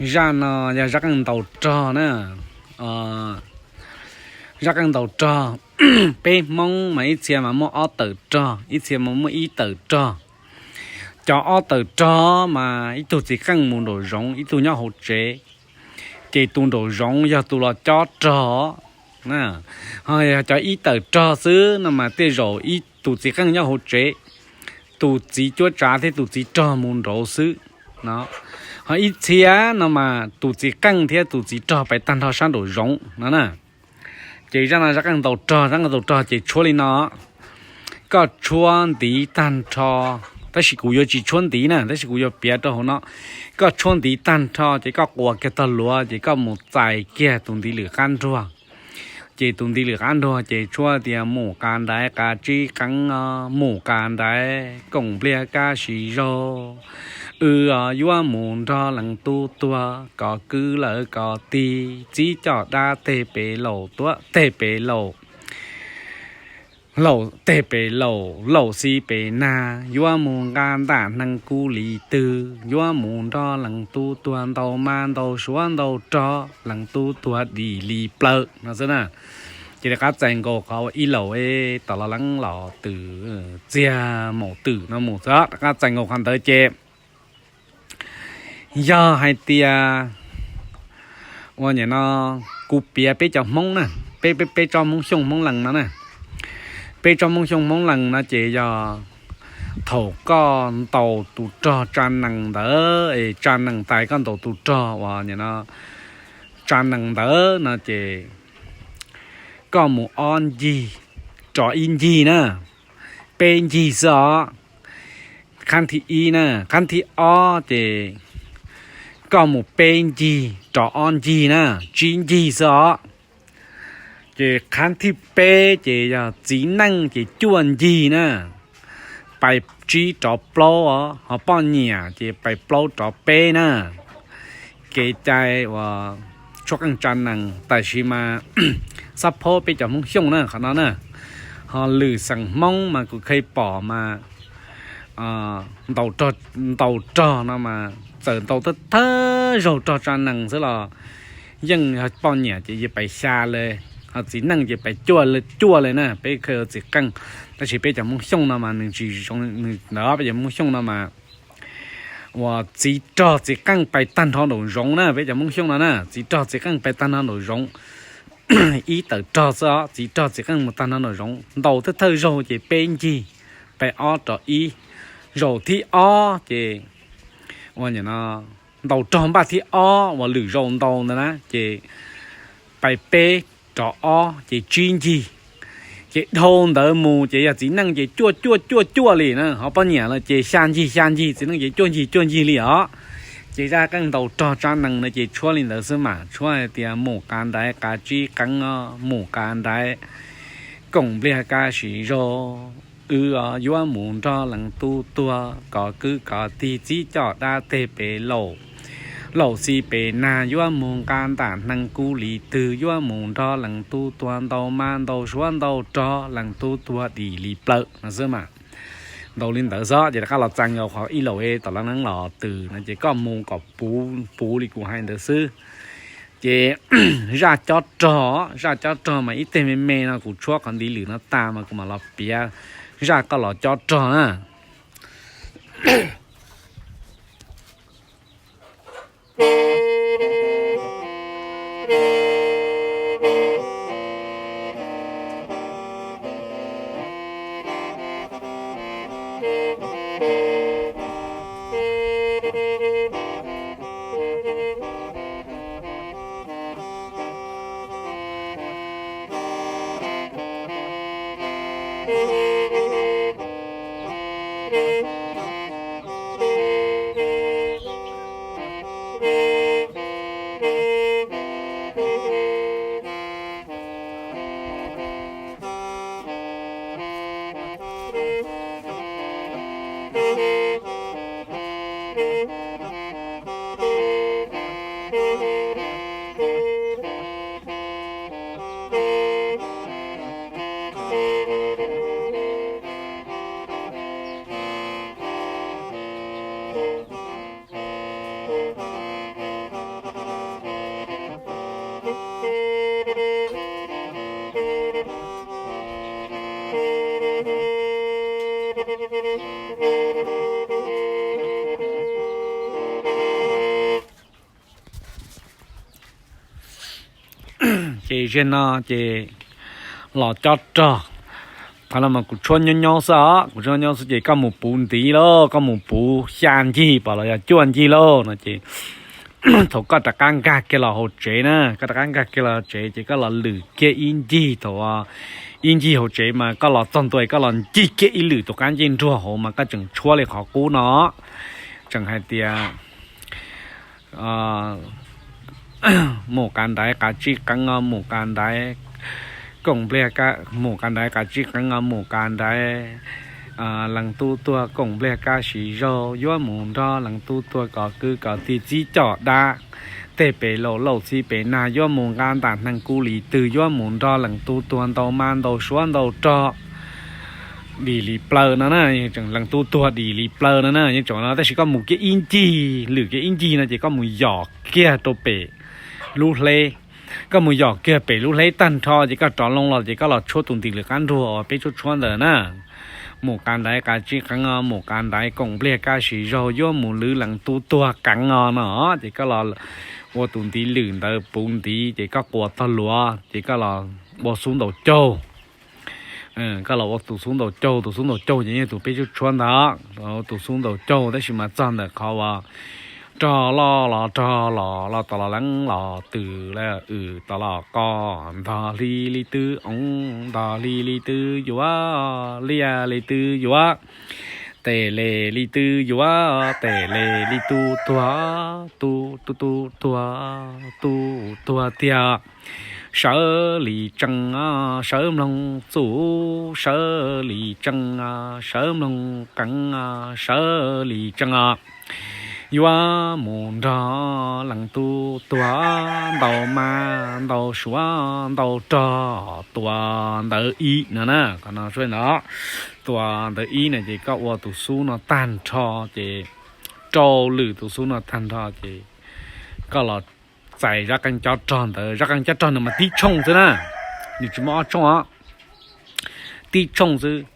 Zaj no yog zaj qeej ntaus rog na. Zaj qeej ntaus rog, peb Hmoob mas ib txhia mas muaj ob tawm rog, ib txhia mas muaj ib tawm rog. Cov ob tawm rog mas ib tug txiv qeej mus nraum zoov, ib tug nyob hauv tsev, ces tus nraum zoov yog tus los cob rog. Ho yog cov ib tawm rog xwb no mas tej zaum ib tus txiv qeej nyob hauv tsev, tus txiv cuab tsav thiab tus txiv rog mus nraud xwb no. Ho ib txhia no mas tus txiv qeej thiab tus txiv rog pais tag nrho sab nraum zoov no na. Ces zaj no zaj qeej ntaus rog, zaj qeej ntaus rog ces tshuab li no: koj tshuab ntiv tag nrho, tab sis kuv yuav tsis tshuab ntiv na, tab sis kuv yuav piav rau hauv no. Koj tshuab ntiv tag nrho ces koj quas kiag tog luav ces koj mus txais kiag tus ntiv lwm qab nruag. Ces tus ntiv lwm qab nruag ces tshuab tias mus qas nraiv qas tsib qeeb os, mus qas nraiv koom npliag kab sis zaug, wb os yuav mus nrog leej tub tuag, kov kwv lawv kov tig, txib coj dab teg pem laus tuab teg pem laus, laus teg pem laus, laus xi pem nag, yuav mus nqa ntaj hneev kub li twg, yuav mus nrog leej tub tuag, ntau mab ntau suav ntau rog, leej tub tuag dim li plawv no xwb na. Ces rov qab txais nkaus qhov ib laus tom los leej los twm, txiag maum twm no mus xwb, rov qab txais nkaus qhov ntawd ces yog hais tias ua nim no kuv piav peb cov Hmoob na, peb peb peb tsob Hmoob Xyooj Hmoob Lees no na. Peb tsob Hmoob Xyooj Hmoob Lees no ces yog thaum koj ntaus tus rog tsa nees ntawd, tsa nees tais koj ntaus tus rog uas nim no tsa nees ntawd no ces koj mus ob ncig rov ib ncig na, peb ncig xwb os. Qhab thib ib na, qhab thib ob ces koj mus peb ncig rov ob ncig na, tsib ncig xwb os. Ces qhab thib peb ces yog txiv neej ces cuaj ncig na, pais tsib rov plaub os, ho poj niam ces pais plaub rov peb na. Kev cai uas tshuab qeej tsa nees, tab sis mas xab phob peb cov Hmoob Xyooj na qhov no na. Ho lwm xeem Hmoob mas kuv kheev pom mas ntaus rog no mas txawm ntaus thawj thawj zaug rog tsa nees xwb los yeej yog poj niam ces yeej pais xya le, ho txiv neej ces pais cuaj le, cuaj le na, peb kheev txiv qeej. Tab sis peb cov Hmoob Xyooj no mas nws tsis zoo, nws ntawd peb cov Hmoob Xyooj no mas uas txiv rog txiv qeej pais tag nrho nraum zoov na, peb cov Hmoob Xyooj no na, txiv rog txiv qeej pais tag nrho nraum zoov. Ib tawm rog xwb os, txiv rog txiv qeej mus tag nrho nraum zoov, ntaus thawj thawj zaug ces peb ncig, pais ob rov ib. Zaum thib ob ces ua nim no ntaus rog npaj thib ob uas lwm zaus ntaus ntawd na ces pais peb rov ob ces tsib ncig. Ces dhau ntawd mus ces yog txiv neej ces cuaj cuaj cuaj cuaj li na, ho poj niam los ces xya ncig xya ncig, txiv neej ces cuaj ncig cuaj ncig li os. Ces zaj qeej ntaus rog tsa nees no ces tshuab li ntawd xwb mas, tshuab hais tias mus qas nraiv qas tsib qeeb os, mus qas nraiv koom npliag kab sis zaug, wb os yuav mus nrog leej tub tuag, kov kwv kov tig, txib coj dab teg pem laus, laus xi pem nag, yuav mus nqa ntaj hneev kub li twg, yuav mus nrog leej tub tuag, ntau mab ntau suav ntau rog, leej tub tuag dim li plawv no xwb mas. Ntaus li ntawd xwb ces rov qab los txais nkaus qhov ib laus tom los leej los twm no ces koj mus kom puv puv li kuv hais ntawd xwb. Ces zaj cob rog, zaj cob rog mas ib teg me me no kuv tshuab qhov ntiv lwm no tas mas kuv mam los piav zaj koj los cob rog na. Ces zaum no ces los cob rog, qhov no mas kuv tshuab nyob nyob xwb os, kuv tshuab nyob xwb ces koj mus puv ntiv lauj, koj mus puv xya ncig pom los yog cuaj ncig lauj no ces thaum koj rov qab nkag kiag los hauv tsev na, koj rov qab nkag kiag los hauv tsev ces koj los lwm kiag ib ncig, thaum ib ncig hauv tsev mas koj los txog ntua koj los ncig kiag ib lwm tus qab ncej nruag hauv mas koj tseem tshuab li qhov qub no, tseem hais tias mus qav ntaiv qav tsib qeeb os, mus qav ntaiv koom npliag, mus qav ntaiv qav tsib qeeb os, mus qav ntaiv leej tub tuag koom npliag kab sis zaug, yuav mus nrog leej tub tuag kov kwv kov tij txib coj dab tej pem laus lauj txib pem nag, yuav mus nqa ntaj hneev kub li twg, yuav mus nrog leej tub tuag ntau mas ntau suav ntau rog dim li plaws no na, leej tub tuag dim li plaws no na, yeej tseem no tab sis koj mus kiag ib ncig, lwm kiag ib ncig no ces koj mus yos kiag rau pem lub hleb, koj mus yos kiag pem lub hleb tag nrho ces koj rov loo los ces koj los tshuab tus ntiv lwm qab nruag uas peb tshuab tshuab ntawd na. Mus qav ntaiv qav tsib qeeb os, mus qav ntaiv koom npliag kab sis zaug, yuav mus lwv leej tub tuag qeeb os no ces koj los ua tus ntiv lwm ntawd puv ntiv ces koj quas tog luav ces koj los ua xub ntaus caug. Koj los ua tus xub ntaus caug, tus xub ntaus caug ces yog tus peb tshuab tshuab ntawd, tus xub ntaus caug tab sis mas txog ntawm qhov uas rog loj los rog los los tom los leeb los twm la wm tom los qos, ntog hli li twb oo, ntog hli li twb yuav, liaj li twb yuav, tes le li twb yuav, tes le li tub tuag, tub tub tub tuag, tub tuag tiag. Sawv li tsees, sawv mloog txuj, sawv li tsees, sawv mloog qees, sawv li tsees. Yuav mus nrog leej tub tuag ntau mas ntau suav ntau rog, tua ntawv ib no na, qhov no ntawd, tua ntawv ib no ces koj ua tus xub no tag nrho ces rau lwm tus xub no tag nrho ces koj los txais zaj qeej cob rog ntawd. Zaj qeej cob rog ntawd mas tib tshooj xwb na, nws tsis muaj ob tshooj os, tib tshooj xwb.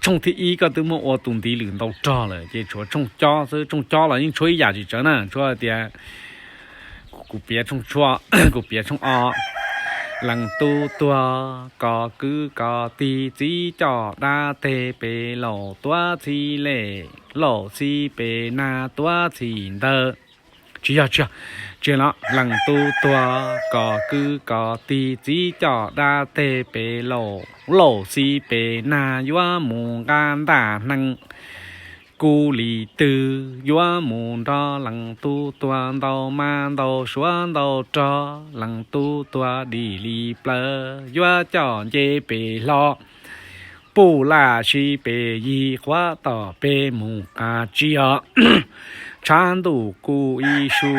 Tshooj thib ib koj twb muab ua tus ntiv lwm ntau rog lawm ces tshuav tshooj cob xwb. Tshooj cob los yeej tshuab ib yam tsis tsawg na, tshuab hais tias kuv piav tshooj, kuv piav tshooj ob. Leej tub tuag kov kwv kov tij txib coj dab teg pem laus tuav txhij lej, laus txhij pem nag tuav txhij ntawd. Tsis yog, tsis yog, tsis yog no. Leej tub tuag kov kwv kov tij txib coj dab teg pem laus, laus txhij pem nag yuav mus nqa ntaj hneev kub li twg, yuav mus nrog leej tub tuag ntau mas ntau suav ntau rog, leej tub tuag dim li plaws yuav coj nce pem hlo, puj laj sib pem yig quav tom pem mus qas tsiaj. Tshav ntuj kuj ib su,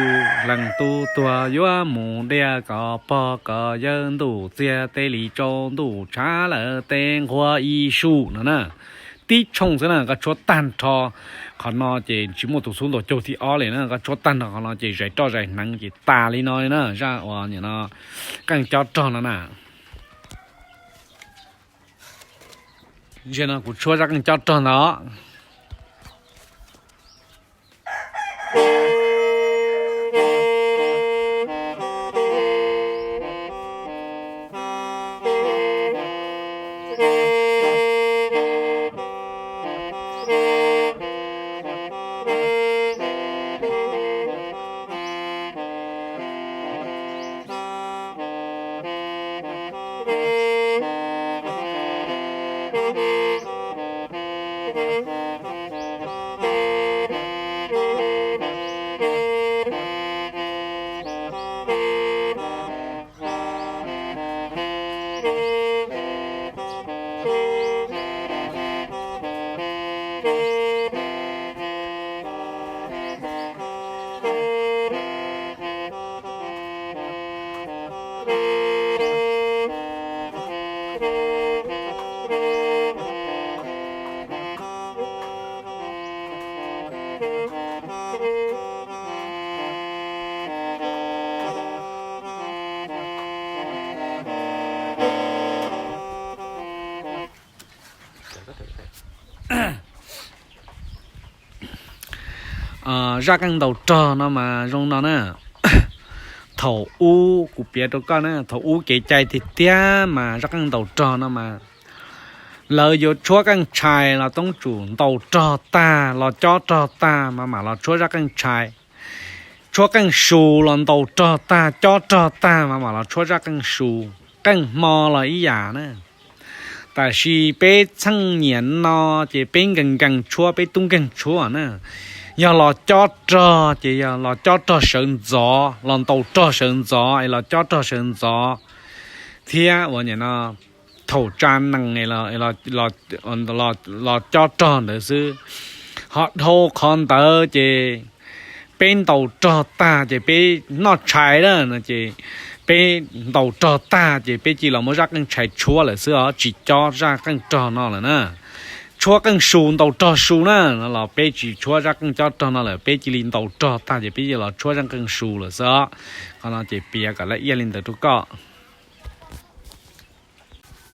leej tub tuag yuav mus diaj kom pog kom yawg, ntuj txiag teb li tsau, ntuj tshav lawm teb nquag ib su no na. Tib tshooj xwb na, koj tshuab tag nrho qhov no ces tsis muaj tus xub ntaus caug thib ob li na, koj tshuab tag nrho qhov no ces zais roj zais hneev ces tas li no li na, zaj uas nim no qeej cob rog no na. Zaum no kuv tshuab zaj qeej cob rog ntawd. Zaj qeej ntaus rog no mas zoo no na. Thaum ub kuv piav rau koj na, thaum ub kev cai tiag tiag mas zaj qeej ntaus rog no mas lawv yuav tshuab qeej tshais los toob tsum ntaus rog tag los cob rog tag mas mam los tshuab zaj qeej tshais. Tshuab qeej su los ntaus rog tag cob rog tag mas mam los tshuab zaj qeej su. Qeej hmo los ib yam na. Tab sis peb txheej niam no ces peb nkees nkees tshuab, peb tub nkeeg tshuab na. Yog los cob rog ces yog los cob rog sawv ntxov, los ntaus rog sawv ntxov es los cob rog sawv ntxov thiab ua nim no thaum tsa nees los cob rog ntawd xwb. Ho dhau qhov ntawd ces peb ntaus rog tag ces peb noj tshais lawm no ces peb ntaus rog tag ces peb cia li los muab zaj qeej tshais tshuab lawm xwb os, tsis cob zaj qeej rog no lawm na. Tshuab qeej su ntaus rog su na, no los peb tsis tshuab zaj qeej cob rog no lawm, peb cia li ntaus rog tag ces peb cia li los tshuab zaj qeej su lawm xwb os. Qhov no ces piav kom laj iab li ntawd rau koj.